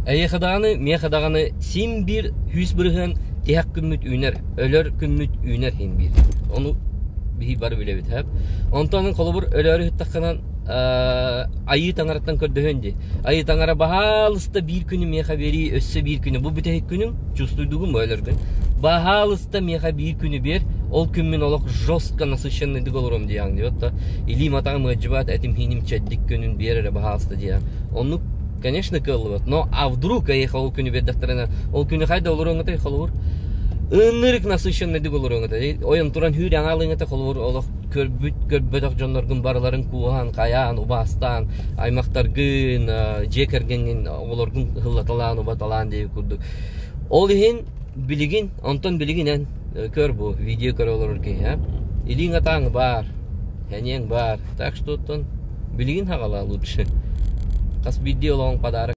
Эйиэхэ даҕаны, миэхэ даҕаны син биир 100% тиһэх күммүт үүнэр, өлөр күммүт үүнэр иһин биир. Ону биһи бары билэбит, һэп. Онтон холобур өлөөрү ыһыттаххынан айыы таҥараттан көрдөһүөн дии. Айыы таҥара баһаалыста биир күнү миэхэ биэрии, өссө биир күнү. Бу бүтэһик күнүм, чувствуйдугум бу өлөргүн. Баһаалыста миэхэ биир күнү биэр, ол күммүн олох жестко насыщенныйдык олоруом диэҕиҥ дии. Отто илиим атаҕым ыалдьыбат, этим хииним чэддик күнүн биэр эрэ баһаалыста диэҕиҥ. Оннук конечно кыаллыбат. Но а вдруг эйиэхэ ол күнү биэрдэхтэринэ, ол күнү хайда олоруоҥ этэй холобур? Ынырык насыщенныйдык олоруоҥ этэй. Ойон туран хүүр аҥаалыҥ этэ холобур олох көрбүт, көрбөтөх дьонноргун барыларын кууһан, хайаан, убаастаан, аймахтаргын, дьиэ кэргэҥҥин, оҕолоргун ыһыллаталаан, убаталаан диэбит курдук. Ол иһин билигин, онтон билигин эн көр бу видео көрө олорор киһи, а? Илииҥ атааҥ баар, сэниэҥ баар. Так что оттон билигин хаҕалаа лучше. Хас биирдии олоҕуҥ подарок.